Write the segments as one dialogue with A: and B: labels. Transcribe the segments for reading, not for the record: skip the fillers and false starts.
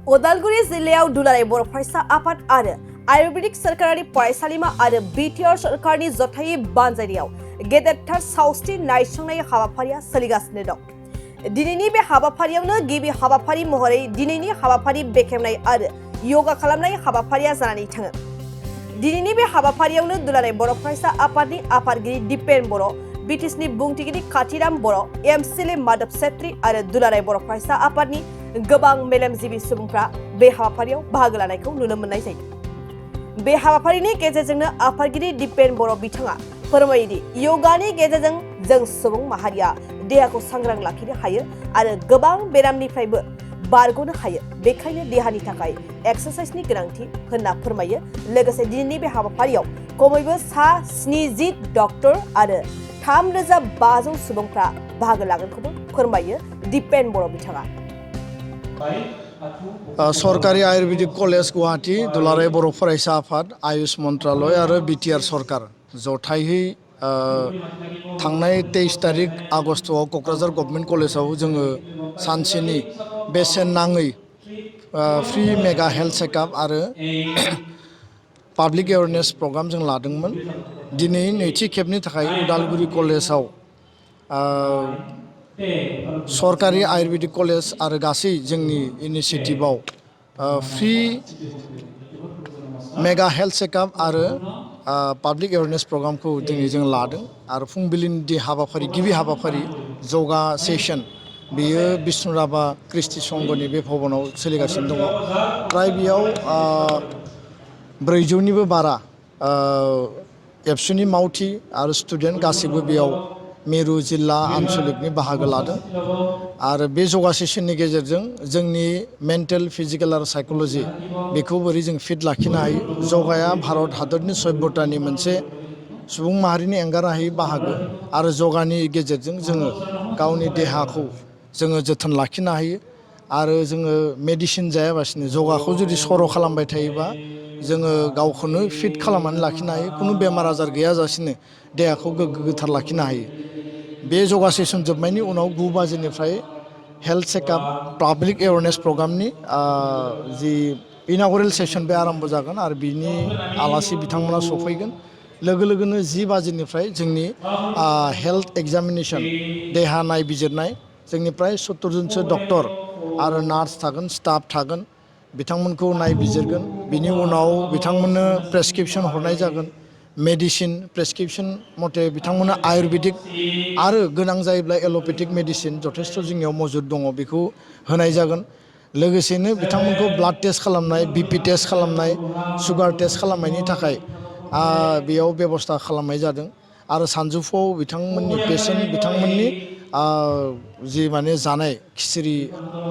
A: उदालगुरि जिल्लायाव दुलाराय बर' फरायसा आफाद आरो आयुर्वेदिक सोरखारारि फरायसालिमा आरो बिटिआर सरकारनि जथायै बानजायनायाव गेदेरथार सावस्रि नायसंनाय हाबाफारिया सोलिगासिनो दं। दिनैनि बे हाबाफारियावनो गिबि हाबाफारि महरै दिनैनि हाबाफारि बेखेवनाय आरो योगा खालामनाय हाबाफारिया जानानै थाङो। दिनैनि बे हाबाफारियावनो दुलाराय बर' फरायसा आफादनि आफादगिरि दिपेन बर', बिटिसिनि बुंथिगिरि काथिराम बर', एमसिएलए माधव सेत्री आरो दुलाराय बर' फरायसा आफादनि गोबां मेलेमजिबि सुबुंफ्रा बे हाबाफारियाव बाहागो लानायखौ नुनो मोननाय जायो। बे हाबाफारिनि गेजेरजोंनो आफादगिरि दिपेन बर' बिथाङा फोरमायोदि योगानि गेजेरजों जों सुबुं माहारिया देहाखौ सांग्रां लाखिनो हायो आरो गोबां बेरामनिफ्रायबो बारग'नो हायो। बेखायनो देहानि थाखाय एक्सारसाइजनि गोनांथि होनना फोरमायो। लोगोसे दिनैनि बे हाबाफारियाव खमैबो 70 डक्टर आरो 3500 सुबुंफ्रा बाहागो लागोनखौबो फोरमायो दिपेन बर' बिथाङा।
B: सरकारि आयुर्वेदिक कलेज गुवाहाटी, दुलाराय बर' फरायसा आफाद, आयुष मन्त्रालय आरो बिटिआर सरकार जथायै थांनाय 23 तारिख आगस्तआव क'क्राझार गभर्नमेन्ट कलेजाव जोङो सानसेनि बेसेन नाङै फ्रि मेगा हेल्थ चेकआप आरो पाब्लिक एवेयारनेस प्रग्राम जों लादोंमोन। दिनै नैथि खेबनि थाखाय उदालगुरि कलेजाव सरकारि आयुर्वेदिक कलेज आरो गासै जोंनि इनिसिएटिभआव फ्रि मेगा हेल्थ चेकआप आरो पाब्लिक एवेयारनेस प्रग्रामखौ दिनै जों लादों आरो फुंबिलिनि हाबाफारि गिबि हाबाफारि योगा सेसन बेयो बिष्णुराभा कृष्टि संघनि बे भबनाव सोलिगासिनो दङ। फ्राय बेयाव 400निबो बारा एबसुनि मावथि आरो स्टुडेन्ट गासैबो बेयाव मिरु जिल्ला आनसलिकनि बाहागो लादों आरो बे योगा सेसननि गेजेरजों जोंनि मेन्टेल फिजिकेल आरो साइक'लजि बेखौ बोरै जों फिट लाखिनो हायो। योगाया भारत हादरनि सभ्यतानि मोनसे सुबुं माहारिनि एंगारनो हायै बाहागो आरो योगानि गेजेरजों जोङो गावनि देहाखौ जोङो जोथोन लाखिनो हायो आरो जोङो मेडिसिन जायाबासिनो योगाखौ जुदि सर' खालामबाय थायोबा जोङो गावखौनो फिट खालामनानै लाखिनो हायो। खुनु बेमार आजार गैयाजासिनो देहाखौ गोग्गो गोथार लाखिनो हायो। बे योगा सेसन जोबनायनि उनाव 9 बाजिनिफ्राय हेल्थ चेकआप पाब्लिक एवेयारनेस प्रग्रामनि जि इनागुरेल सेसन बे आरम्भ जागोन आरो बिनि आलासि बिथांमोना सफैगोन। लोगो लोगोनो 10 बाजिनिफ्राय जोंनि हेल्थ एग्जामिनेसन देहा नायबिजिरनाय जोंनि प्राय 70 जनसो डक्टर आरो नार्स थागोन, स्टाफ थागोन, बिथांमोनखौ नायबिजिरगोन। बिनि उनाव बिथांमोननो प्रेसक्रिपसन हरनाय जागोन, मेडिसिन प्रेसक्रिपसन मथे बिथांमोननो आयुर्वेदिक आरो गोनां जायोब्ला एल'पेथिक मेडिसिन जथेस्थ' जोंनियाव मौजुद दङ बेखौ होनाय जागोन। लोगोसेनो बिथांमोनखौ ब्लाड टेस्ट खालामनाय, बिपि टेस्ट खालामनाय, सुगार टेस्ट खालामनायनि थाखाय बेयाव बेबस्था खालामनाय जादों आरो सानजौफुआव बिथांमोननि जि माने जानाय खिसिरि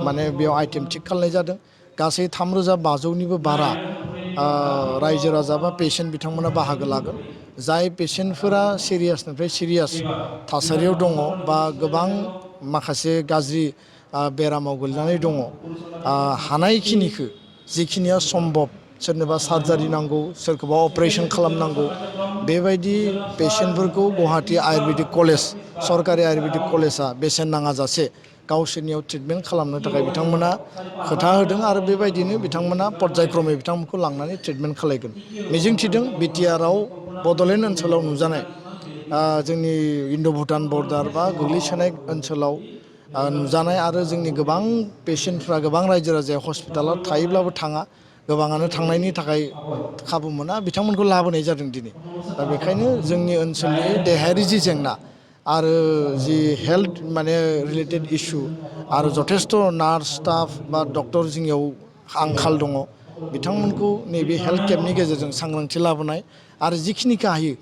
B: माने बेयाव आइटेम थिक खालामनाय जादों। गासै 3500निबो बारा रायजो राजा बा पेसेन्ट बिथांमोना बाहागो लागोन। जाय पेसेन्टफोरा सिरियासनिफ्राय सिरियास थासारियाव दङ बा गोबां माखासे गाज्रि बेरामाव गोलैनानै दङ, हानायखिनिखौ जिखिनिया सम्भब सोरनोबा सार्जारि नांगौ, सोरखौबा अपारेशन खालामनांगौ, बेबायदि पेसेन्टफोरखौ गुवाहाटी आयुर्वेदिक कलेज सरकारि आयुर्वेदिक कलेजआ बेसेन नाङाजासे गावसोरनियाव ट्रिटमेन्ट खालामनो थाखाय बिथांमोना खोथा होदों आरो बेबायदिनो बिथांमोना पर्यायक्रमै बिथांमोनखौ लांनानै ट्रिटमेन्ट खालायगोन। मिजिंथिदों बिटिआरआव बड'लेण्ड ओनसोलाव नुजानाय जोंनि इन्ड' भुटान बर्डार बा गोग्लैसोनाय ओनसोलाव नुजानाय आरो जोंनि गोबां पेसेन्टफ्रा गोबां रायजो राजाया हस्पिटालाव थायोब्लाबो थाङा, गोबाङानो थांनायनि थाखाय खाबु मोना, बिथांमोनखौ लाबोनाय जादों दिनै। दा बेखायनो जोंनि ओनसोलनि देहायारि जि जेंना आरो जि हेल्थ माने रिलेटेड इसु आरो जथेस्थ' नार्स स्टाफ बा डक्टर जोंनियाव आंखाल दङ, बिथांमोनखौ नैबे हेल्थ केम्पनि गेजेरजों सांग्रांथि लाबोनाय आरो जिखिनिखौ हायो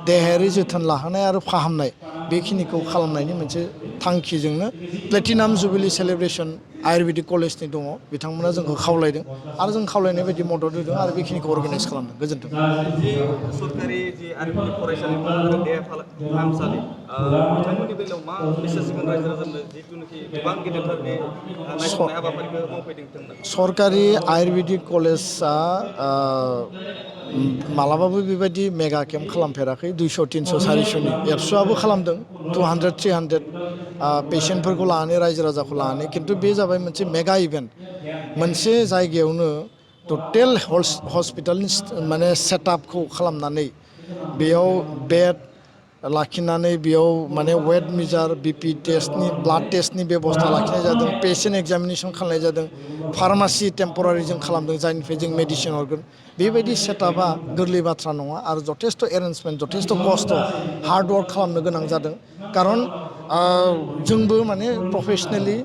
B: देहायारि जोथोन लाहोनाय आरो फाहामनाय बेखिनिखौ खालामनायनि मोनसे थांखिजोंनो प्लेटिनाम जुबिलि सेलेब्रेसन आयुर्वेदिक कलेजनि दङ, बिथांमोना जोंखौ खावलायदों आरो जों खावलायनाय बायदि मदद होदों आरो बेखिनिखौ अर्गानाइज खालामदों। गोजोन्थों।
C: सरकारि जि आयुर्वेदिक फरायसालिमा आरो देहा फाहामसालि बिथांमोननि बेलायाव मा मेसेज होगोन रायजो राजानो जिथुनाखि गोबां गेदेरथार बे नायसंनाय हाबाफारिखौ मावफैदों बिथांमोना?
B: सरकारि आयुर्वेदिक कलेजआ मालाबाबो बेबायदि मेगा केम्प खालामफेराखै। 200, 300, 400नि एबसुआबो खालामदों, 200 300 पेशेन्टफोरखौ लानानै रायजो राजाखौ लानानै खिन्थु बे जाबाय मोनसे मेगा इभेन्ट मोनसे जायगायावनो टटेल हस्पिटालनि माने सेटआपखौ खालामनानै बेयाव बेड लाखिनानै बेयाव माने वेट मिजार बिपि टेस्टनि ब्लाड टेस्टनि बेबस्था लाखिनाय जादों पेशेन्ट एग्जामिनेसन खालामनाय जादों फार्मासि टेम्परारि जों खालामदों जायनिफ्राय जों मेडिसिन हरगोन बेबायदि सेटआपा गोरलै बाथ्रा नङा आरो जथेस्थ' एरेन्जमेन्ट जथेस्थ' खस्थ' हार्डवर्क खालामनो गोनां जादों खारन जोंबो माने प्रफेसनेलि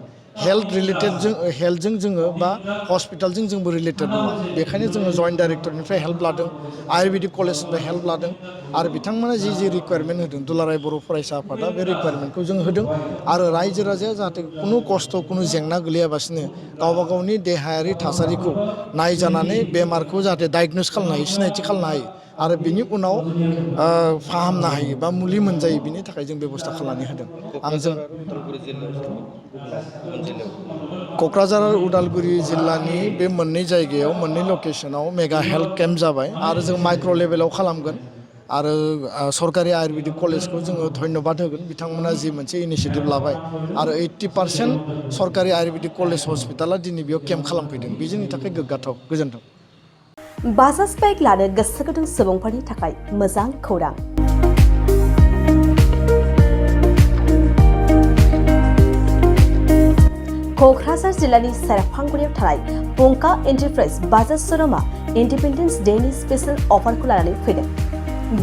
B: हेल्थजों जोङो बा हस्पिटालजों जोंबो रिलेटेड नङा बेखायनो जोङो जइन्ट डाइरेक्टरनिफ्राय हेल्प लादों आयुर्वेदिक कलेजनिफ्राय हेल्प लादों आरो बिथांमोना जि रिकुवारमेन्ट होदों दुलाराय बर' फरायसा आफादा बे रिकुवारमेन्टखौ जों होदों आरो रायजो राजाया जाहाथे खुनु खस्थ' खुनु जेंना गोलैयाबासिनो गावबा गावनि देहायारि थासारिखौ नायजानानै बेमारखौ जाहाथे डायगनस खालामनो हायो सिनायथि खालामनो हायो आरो बिनि उनाव फाहामनो हायो बा मुलि मोनजायो बिनि थाखाय जों बेबस्था खालामनानै होदों क'क्राझार आरो उदालगुरि जिल्लानि बे मोननै जायगायाव मोननै लकेसनाव मेगा हेल्थ केम्प जाबाय आरो जों माइक्र' लेभेलाव खालामगोन आरो सरकारि आयुर्वेदिक कलेजखौ जोङो धन्यबाद होगोन बिथांमोना जि मोनसे इनिसियेटिभ लाबाय आरो 80% सरकारि आयुर्वेदिक कलेज हस्पिटाला दिनै बेयाव केम्प खालामफैदों बे जोंनि थाखाय गोग्गाथाव गोजोन्थों
A: बाजाज बाइक लानो गोसो गुदुं सुबुंफोरनि थाखाय मोजां खौरां क'क्राझार जिल्लानि सेरफांगुरियाव थानाय पंका एन्टारप्राइज बाजाज श'रुमा इन्डिपेन्डेन्स डेनि स्पेशेल अफारखौ लानानै फैदों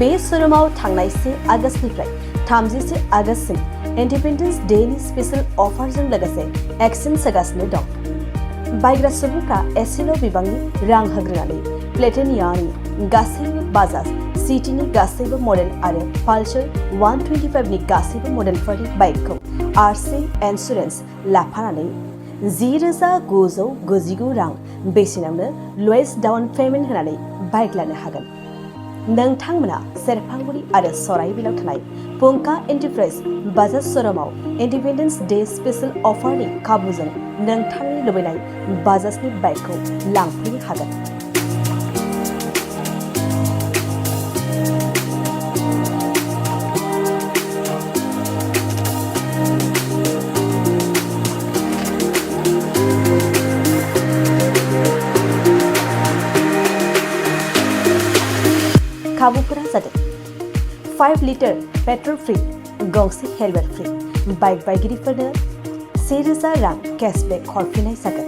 A: बे श'रुमाव थांनाय 1 आगस्तनिफ्राय 31 आगस्तसिम इन्डिपेन्डेन्स डेनि स्पेशेल अफारजों लोगोसे एक्सचेन्ज होगासिनो दं बायग्रा सुबुंफ्रा एसेल' बिबांनि रां होग्रोनानै प्लेटिनियानि गासैबो बाजाज सिटिनि गासैबो मडेल आरो पालसार 125नि गासैबो मडेलफोरनि बाइकखौ आरसि इन्सुरेन्स लाफानानै 10,999 रां बेसेनावनो लवेस्ट डाउन पेमेन्ट होनानै बाइक लानो हागोन नोंथांमोना सेरफांगुरि आरो सराइबिलाव थानाय पंका एन्टारप्राइज बाजाज श'रुमाव इन्डिपेन्डेन्स डे स्पेशेल अफारनि खाबुजों नोंथांनि लुबैनाय बाजाजनि बाइकखौ लांफैनो हागोन खाबुफोरा जादों 5 लिटार पेट्रल फ्री गंसे हेलमेट फ्री बाइक बायगिरिफोरनो 1,000 रां केशबेक हरफिननाय जागोन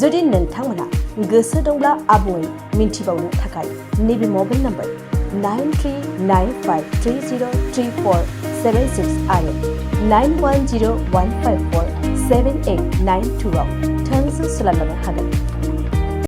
A: जुदि नोंथांमोना गोसो दंब्ला आबुङै मिन्थिबावनो थाखाय नैबे मबाइल नम्बर 9395303476 आरो 9101547892 आव थोंजों सोलायलांनो हागोन